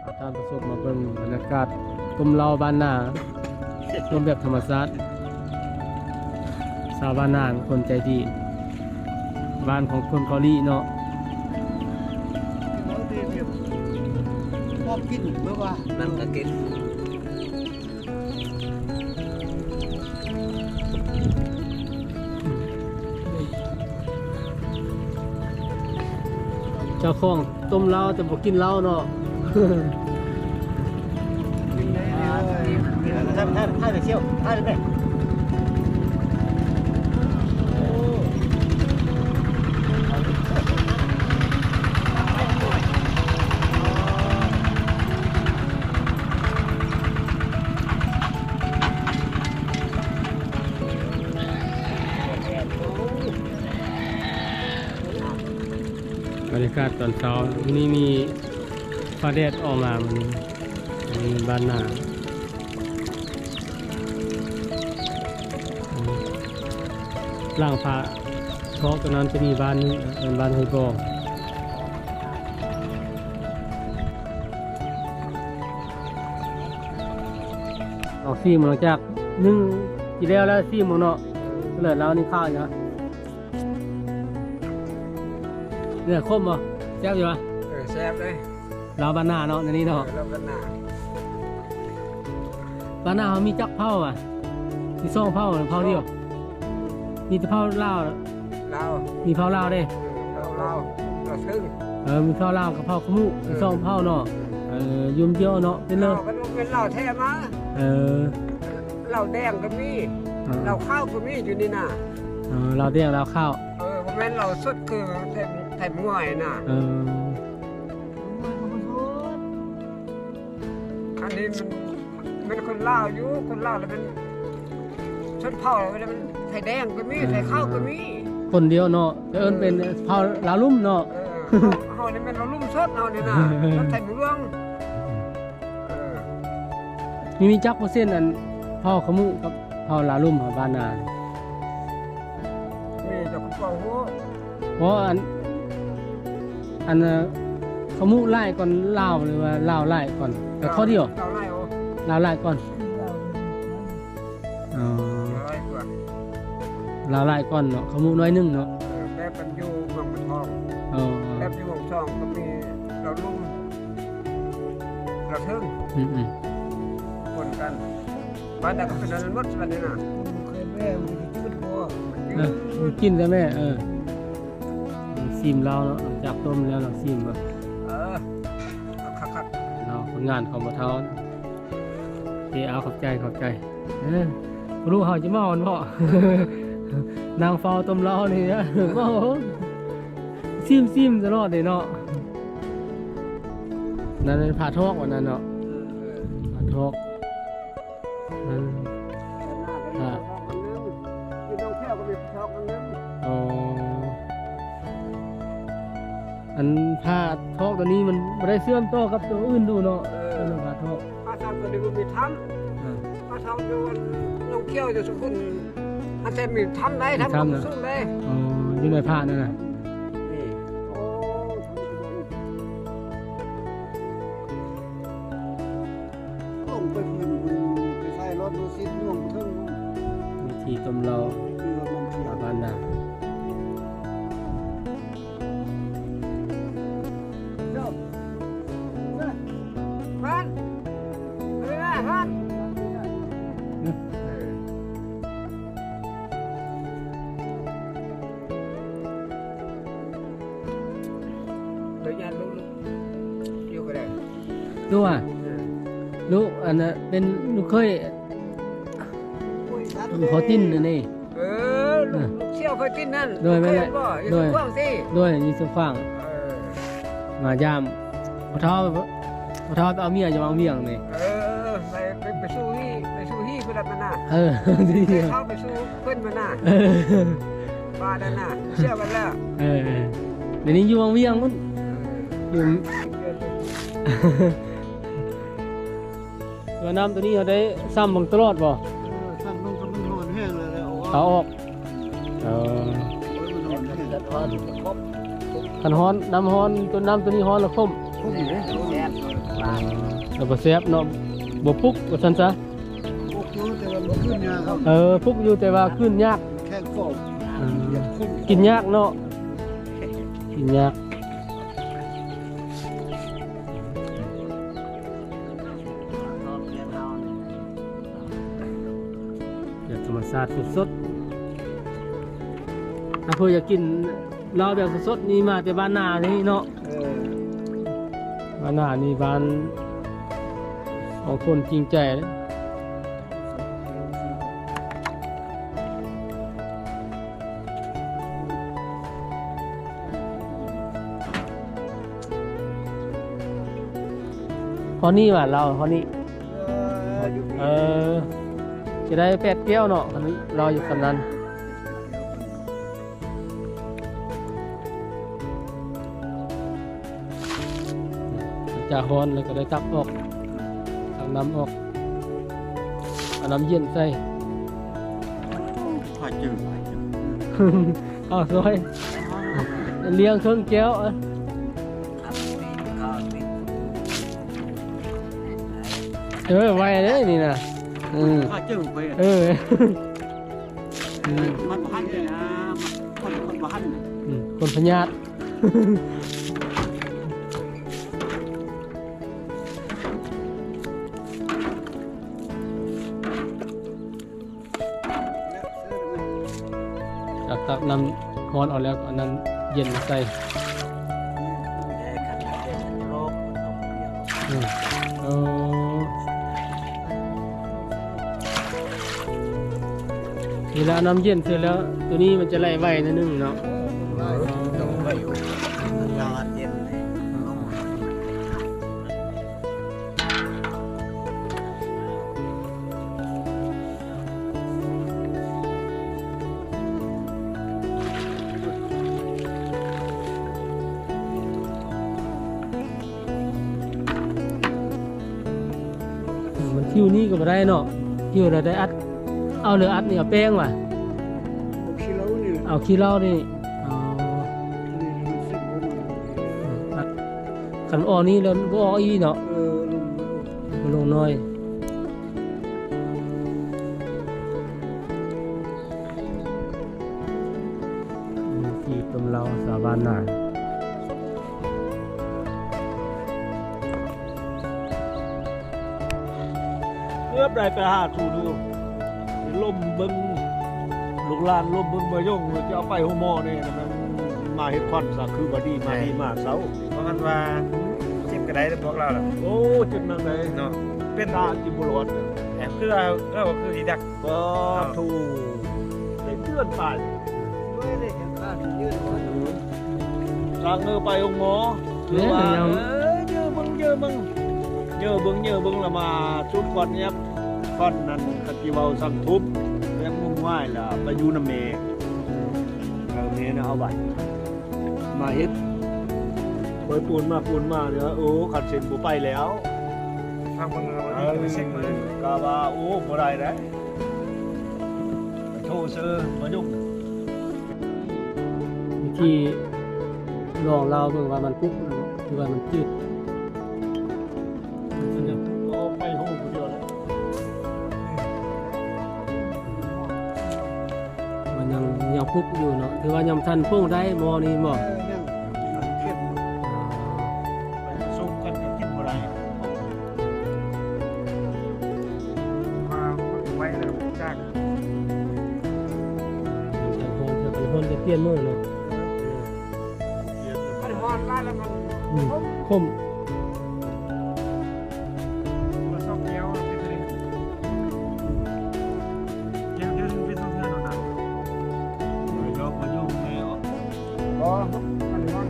ທ່ານຜູ້ຊົມມາເບິ່ງບັນຍາກາດຕົ້ມເຫຼົ້າບ້ານນາ ຕົ້ມແບບທຳມະຊາດ. ຊາວບ້ານນາເປັນຄົນໃຈດີ ບ້ານຂອງຄົນເກົາຫຼີເນາະ. ເຮົາໄດ້ແບບພໍກິນ ແບບວ່າ ມັນກໍກິນ. ເຈົ້າຂອງຕົ້ມເຫຼົ້າແຕ່ບໍ່ກິນເຫຼົ້າເນາະ. ທ່ານ ທ່ານ ທ່ານໄປທ່ຽວ ທ່ານໄປ. ບັນຍາກາດຕອນເຊົ້າ ມື້ນີ້ມີຟ້າແດດອອກມາມື້ນີ້ ອັນນີ້ບ້ານນາ. ຫຼັງຜາທອກຕົວນັ້ນຈະມີບ້ານໜຶ່ງ ເອີ້ນບ້ານຫ້ວຍບໍ່. ອອກສີ່ໂມງ ຫຼັງຈາກໜຶ່ງ ຊິແລ້ວແລ້ວ ສີ່ໂມງເນາະ. ເລີດແລ້ວ ນີ້ຂ້າວຫຍັງ ເນື້ອຂົມບໍ່? ແຊບຢູ່ຫວາ? ເອີ ແຊບເດ້. ລາວບ້ານນາເນາະ ແນວນີ້ເນາະ. ເອີ ລາວບ້ານນາ. ບ້ານນາເຮົາມີຈັກເຜົ່າຫວາ? ມີສອງເຜົ່າ ເຜົ່າດຽວ? ມີແຕ່ເຜົ່າລາວ. ລາວ ມີເຜົ່າລາວເດ້. ເອີ ເຜົ່າລາວ ລາວເທິງ. ເອີ ມີເຜົ່າລາວກັບເຜົ່າຂະມຸ ເອີ ມີສອງເຜົ່າເນາະ. ເອີ ຢູ່ດຽວເນາະ ເປັນເລີຍ ເອີ ເປັນລາວແທ້ມາ. ເອີ ລາວແດງກໍມີ ເອີ ລາວຂາວກໍມີຢູ່ນີ້ນະ. ເອີ ລາວແດງລາວຂາວ. ເອີ ບໍ່ແມ່ນລາວສົດຄືໄທ ໄທມວຍນະ. ເອີ ອັນນີ້ມັນ ມັນຄົນລາວຢູ່ ຄົນລາວແລ້ວມັນຊົນເຜົ່າ ແລ້ວມັນໄທແດງກໍມີ ເອີ ໄທຂາວກໍມີ ຄົນດຽວເນາະ. ຈະເອີ້ນເປັນ ເອີ ເຜົ່າລາວລຸ່ມເນາະ. ເອີ ເຮົາ ເຮົານີ້ແມ່ນລາວລຸ່ມສົດ ເຮົານີ້ນະ ນຳໄທເມືອງ. ເອີ ມີ ມີຈັກເປີເຊັນ ອັນເຜົ່າຂະມຸກັບເຜົ່າລາວລຸ່ມ ບ້ານນາ? ມີແຕ່ຜູ້ເກົ່າຮູ້. ບໍ່ ອັນ ອັນ ເອີ ຂະມຸຫຼາຍກວ່າລາວ ຫຼືວ່າລາວຫຼາຍກວ່າ? ກໍເທົ່າດຽວ ລາວຫຼາຍ ໂອ້ ລາວຫຼາຍກວ່າ. ອໍ ລາວຫຼາຍກວ່າ ລາວຫຼາຍກວ່າເນາະ ຂະມຸໜ້ອຍໜຶ່ງເນາະ. ເອີ ແບບມັນຢູ່ເມືອງປະທອງ. ອໍ ແບບຢູ່ເມືອງປະທອງກໍມີລາວລຸ່ມ ລາວເທິງ. ອືມໆ ປົນກັນ. ບ້ານໃດກໍເປັນອັນນັ້ນໝົດ ບັດນີ້ນະ. ເອີ ກິນແຕ່ແມ່ ເອີ ຊີມລາວເນາະ ຫຼັງຈາກຕົ້ມແລ້ວລາວຊີມເບິ່ງ. ເອີ ເອົາຄັກໆ ເນາະ ຜົນງານຂອງບໍ່ເຖົ້າ. ເອີ ເອົາ ຂອບໃຈ ຂອບໃຈ. ເອີ ລູກເຮົາຈະເມົາມັນບໍ່? ນາງເຝົ້າຕົ້ມເຫຼົ້ານີ້ນະ ເມົາ ຊີມໆຕະຫຼອດເດ້ເນາະ. ນັ້ນ ນັ້ນຜາທອກ ອັນນັ້ນເນາະ ເອີ ຜາທອກ. ນັ້ນ ອ່າ ຢູ່ໜອງແຂ້ວກໍມີຜາທອກອັນໜຶ່ງ. ອໍ ອັນຜາທອກຕົວນີ້ມັນບໍ່ໄດ້ເຊື່ອມຕໍ່ກັບຕົວອື່ນດູເນາະ. ເອີ ເອີ ຜາທອກ ຜາທອກຕົວນີ້ມັນມີຖ້ຳ. ອ່າ ຜາທອກຢູ່ໜອງແຂ້ວ ຢູ່ສຸຂຸນ ອັນແທ້ມີຖ້ຳໃດ ຖ້ຳ ມີຖ້ຳນະ ສູງໃດ. ອໍ ຢູ່ໃນຜານັ້ນນະ ນີ້. ໂອ້ ລົງໄປພຸ້ນ ໄປໃສ່ລົດດູຊິດ ລົງເທິງ. ວິທີຕົ້ມເຫຼົ້າ ວິທີຕົ້ມເຫຼົ້າບ້ານນາ. ເລີຍຍານລູກ ລູກຢູ່ກໍໄດ້. ລູກຫວາ? ເອີ ລູກ ອັນນະ ເປັນລູກເຂີຍ ພໍ່ຕິນອັນນີ້. ເອີ ລູກ ເອີ ລູກສຽວພໍ່ຕິນນັ້ນ. ໂດຍ ແມ່ນແຫຼະ. ຢູ່ ໂດຍ ສຸຂວາງຕິ. ໂດຍ ຢູ່ສຸຂວາງ. ເອີ ມາຢາມພໍ່ເຖົ້າ ພໍ່ເຖົ້າໄປເອົາເມຍຢູ່ວັງວຽງນີ້. ເອີ ໄປ ໄປ ໄປສູ່ຮີ ໄປສູ່ຮີເພິ່ນລະມັນນະ. ເອີ ໄປເຂົ້າໄປສູ່ເພິ່ນມັນນະ. ເອີ ວ່ານັ້ນນະ ເຊື່ອກັນແລ້ວ. ເອີ ດຽວນີ້ຢູ່ວັງວຽງພຸ້ນ. ເອີ ຢູ່ ວ່ານ້ຳຕົວນີ້ເຮົາໄດ້ຊ້ຳເບິ່ງຕະຫຼອດບໍ່? ເອີ ຊ້ຳເບິ່ງ ຄັນມັນຮ້ອນແຮງແລ້ວ ເອົາອອກ. ເອົາອອກ. ເອີ ໂອ້ຍ ມັນຮ້ອນແຮງ. ຄັນຮ້ອນ ນ້ຳຮ້ອນ ຕົວ ນ້ຳຕົວນີ້ຮ້ອນແລ້ວຂົມ. ປຸກຢູ່ເດ້ ແຊບ ຫວານ ແລ້ວບໍ່ແຊບເນາະ ບໍ່ປຸກວ່າຊັ້ນຊະ. ປຸກຢູ່ແຕ່ວ່າມັນຂຶ້ນຍາກ. ເອີ ປຸກຢູ່ແຕ່ວ່າຂຶ້ນຍາກ ແຂງຟອງ ອືມ ຢາກຂຸ້ນ ກິນຍາກເນາະ ກິນຍາກ. ແບບທຳມະຊາດສົດໆ ຖ້າເພິ່ນຢາກກິນເຫຼົ້າແບບສົດໆ ນີ້ມາແຕ່ບ້ານນານີ້ເນາະ. ເອີ ບ້ານນານີ້ບ້ານຂອງຄົນຈິງໃຈ. ພໍນີ້ຫວາ ເຫຼົ້າພໍນີ້ ເອີ ຈະໄດ້ແປດແກ້ວເນາະ ຄັນເຫຼົ້າຢູ່ສ່ຳນັ້ນ. ຈາຮ້ອນແລ້ວກໍໄດ້ຕັກອອກ ຕັກນ້ຳອອກ ເອົານ້ຳເຢັນໃສ່. ຂ້ອຍຈື່ ຂ້ອຍຈື່ ເອົາຊ່ອຍ ລ້ຽງເຄິ່ງແກ້ວ. ເອີ ໄວເດ້ນີ້ນະ ເອີ ຂ້ອຍຈື່ໄປ ເອີ ມັນບໍ່ທັນນະ ຄົນ ຄົນບໍ່ທັນນະ ອືມ ຄົນພະຍາດ. ຕັກ ຕັກນ້ຳຮ້ອນອອກແລ້ວ ເອົານ້ຳເຢັນມາໃສ່. ອືມ ເອີ ເວລານ້ຳເຢັນເສັດແລ້ວ ໂຕນີ້ມັນຈະໄຫຼໄວໜ້ອຍໜຶ່ງເນາະ. ເອີ ໄວຢູ່ ເຢັນ. ມັນທິວນີ້ກໍບໍ່ໄດ້ເນາະ ທິວລະໄດ້ອັດ. ເອົາເຫຼືອອັດນີ້ ເອົາແປ້ງຫວາ ເອົາຂີ້ເຫຼົ້ານີ້ ເອົາຂີ້ເຫຼົ້ານີ້. ອໍ ອັດ ຄັນອອກນີ້ແລ້ວບໍ່ອອກອີກເນາະ. ເອີ ລົງ ລົງໜ້ອຍ. ມີທີ່ຕົ້ມເຫຼົ້າສາວບ້ານນາ ເກືອບໄດ້ໄປຫາສູ່ດູ ລົມເບິ່ງ ລູກຫຼານລົມເບິ່ງ ບໍ່ຍົງ ຈະເອົາໄປໂຮງໝໍນີ້ ມັນມາເຮັດຄວັນຊະ ຄືວ່າດີມາດີມາເຊົາ. ເພາະມັນວ່າເຈັບກະໄດ້ແລ້ວບອກລາວລະ. ໂອ້ ເຈັບໜັກໃດເນາະ ເປັນຕາຈິບໍ່ລອດ ຄືວ່າເຮົາຄືຊິດັກ. ປາໂທ ໄດ້ເດືອນປາຍ ທາງເອີໄປໂຮງໝໍ ຫຼືວ່າ ເອີ ເຢີເບິ່ງ ເຢີເບິ່ງ ເຢີເບິ່ງ ເຢີເບິ່ງ ລະມາສູດຄວັນແອບ ຄວັນນັ້ນ ຄັນຊິເວົ້າສັງທຸບ ແບບງຸ່ນງາຍລະໄປຢູ່ນຳແມ່. ເອີ ແມ່ນະ ເອົາໄວ້ ມາເຮັດ ໄປປູນມາປູນມາເດີ. ໂອ້ ຄັນເຊັນບໍ່ໄປແລ້ວ ທາງເບິ່ງເຮົາໄປເຊັກເບິ່ງ ກະວ່າ ໂອ້ ບໍ່ໄດ້ໃດ ໂທເຊີມາຍຸງ. ວິທີລອງລາວເບິ່ງວ່າມັນປຸກ ຫຼືວ່າມັນຈືດ. ມັນຍັງປຸກ ກໍເອົາໄປໂຮງຜູ້ດຽວແຫຼະ ມັນຍັງ ຍັງປຸກຢູ່ເນາະ ຖືວ່າຍັງບໍ່ທັນປຸງໄດ້ໝໍນີ້ ໝໍ. ເອີ ຍັງ ຍັງເຂັ້ມ ອ່າ ໄປປະສົມກັນກໍກິນບໍ່ໄດ້ ມາໄວແລ້ວຈັກ ມັນຮ້ອນ ມັນຮ້ອນ ຈະປ່ຽນມື້ເນາະ. ມັນຮ້ອນຫຼາຍແລ້ວມັນ ອືມ ຂົມ ຂົມ.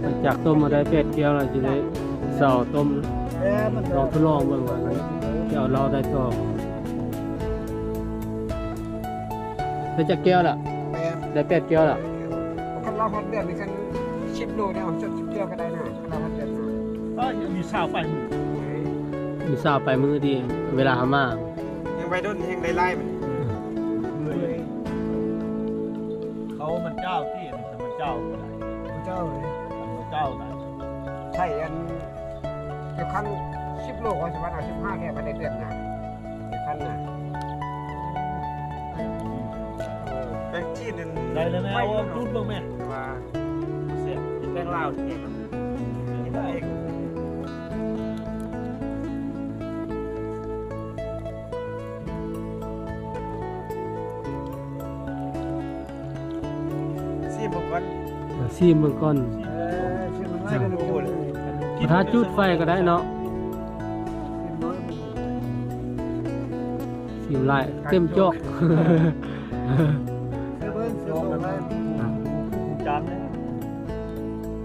ຫຼັງຈາກຕົ້ມມາໄດ້ແປດແກ້ວແລ້ວ ຈະໄດ້ເຊົາຕົ້ມ ລອງທົດລອງເບິ່ງວ່າມັນຈະເອົາເຫຼົ້າໄດ້ຕໍ່. ໄດ້ຈັກແກ້ວລະ? ແປດ ໄດ້ແປດແກ້ວລະ. ຄັນເຫຼົ້າຮອດເດືອນນີ້ ຄັນສິບໂລນີ້ ເອົາຈັກສິບແກ້ວກໍໄດ້ນະ ຄັນເຫຼົ້າຮອດເດືອນນະ. ເອີ ມີຊາວປາຍມື້ ມີຊາວປາຍມື້ທີ່ເວລາເຮົາມາ ແຮງໄວດົນແຮງໄດ້ຫຼາຍບັດນີ້. ເອີ ເມື່ອຍ ເຂົາມັນເຈົ້າຕິ ມັນເຈົ້າບໍ່ໄດ້ ເຈົ້າເລີຍ ມັນເຈົ້າໄດ້ ໃຊ້ອັນ ຄັນສິບໂລ ຂ້ອຍຊິວ່າເອົາສິບຫ້າແກ້ວກໍໄດ້ເດືອນນະ ຄັນນະ. ເອີ ແປ້ງຈີນນັ້ນ ໄດ້ແລ້ວແມ່ ເອົາຈູດເບິ່ງແມ່ ແຕ່ວ່າແຊບ ແປ້ງລາວນີ້ ເຮັດເອງ. ຊີມເບິ່ງກ່ອນ ເອີ ຊີມເບິ່ງກ່ອນ. ເອີ ຊີມເບິ່ງກ່ອນ ບໍ່ຖ້າຈູດໄຟກໍໄດ້ເນາະ. ຊີມຫຼາຍເຕັມຈອກ.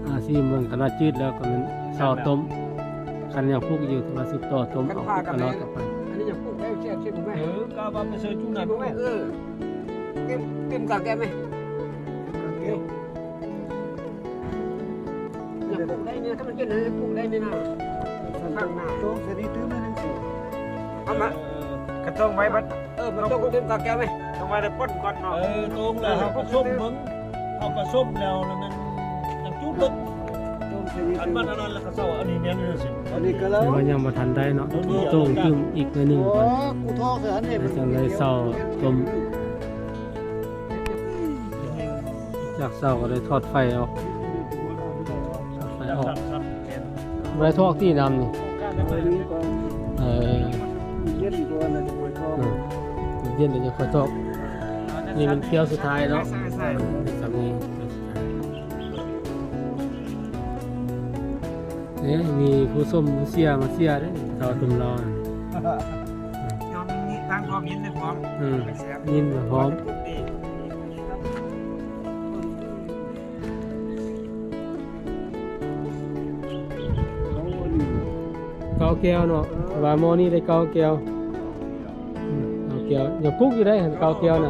ອ່າ ຊີມເບິ່ງ ຄັນວ່າຈືດແລ້ວກໍແມ່ນເຊົາຕົ້ມ. ຄັນຍັງປຸກຢູ່ ຖືວ່າສືບຕໍ່ຕົ້ມເອົາ ປຸກຕະຫຼອດຕໍ່ໄປ. ອັນນີ້ຍັງປຸກໄດ້ແຊບ ຊີມເບິ່ງແມ່. ເອີ ກະວ່າໄປເຊີຈູນະ ເບິ່ງແມ່. ເອີ ເຕັມ ເຕັມກາແກແມ່. ຍັງປຸກໄດ້ນີ້ ຖ້າມັນເປັນ ປຸກໄດ້ນີ້ນະ ຂ້າງໜ້າ. ຕ້ອງສະນີ້ຕື່ມໜຶ່ງຊິ ເອົາມາ ກະຕ້ອງໄວ້ບັດ. ເອີ ມັນຕ້ອງເຕັມກາແກໄວ້ ຕ້ອງໄວ້ໄດ້ປົນກ່ອນເນາະ. ເອີ ຕ້ອງແລ້ວ ເຮົາປະສົມເບິ່ງ ເຮົາປະສົມແລ້ວ ແລ້ວມັນຈັ່ງຈູດເບິ່ງ. ອັນມັນອັນນັ້ນແລ້ວກະເຊົາ. ອັນນີ້ແມ່ນຢູ່ຊິ ອັນນີ້ກະແລ້ວ ແຕ່ວ່າຍັງບໍ່ທັນໄດ້ເນາະ ຕ້ອງຕື່ມອີກໜ້ອຍໜຶ່ງກ່ອນ. ກູທອກໃສ່ອັນນີ້ ແລ້ວຈັ່ງໄດ້ເຊົາຕົ້ມ. ຢາກເຊົາກໍໄດ້ຖອດໄຟອອກ ຖອດໄຟອອກ. ບໍ່ໄດ້ຖອກຕິນ້ຳນີ້. ເອີ ເຢັນກ່ອນແລ້ວຈະຄ່ອຍຖອກ. ເອີ ເຢັນແລ້ວຈະຄ່ອຍຖອກ. ນີ້ມັນແກ້ວສຸດທ້າຍເນາະ. ໃຊ່ໆ ສ່ຳນີ້. ເອີ ມີຜູ້ຊົມຜູ້ເຊຍມາເຊຍເດ້ ເຂົາຊົມລາວນະ. ຍອມມີທາງຄອມເຫັນໄດ້ພ້ອມ. ເອີ ຍິນໄດ້ພ້ອມ. ເກົ້າແກ້ວເນາະ ວ່າໝໍ້ນີ້ໄດ້ເກົ້າແກ້ວ. ເກົ້າແກ້ວ ຍັງປຸກຢູ່ໄດ໋ ເກົ້າແກ້ວນະ.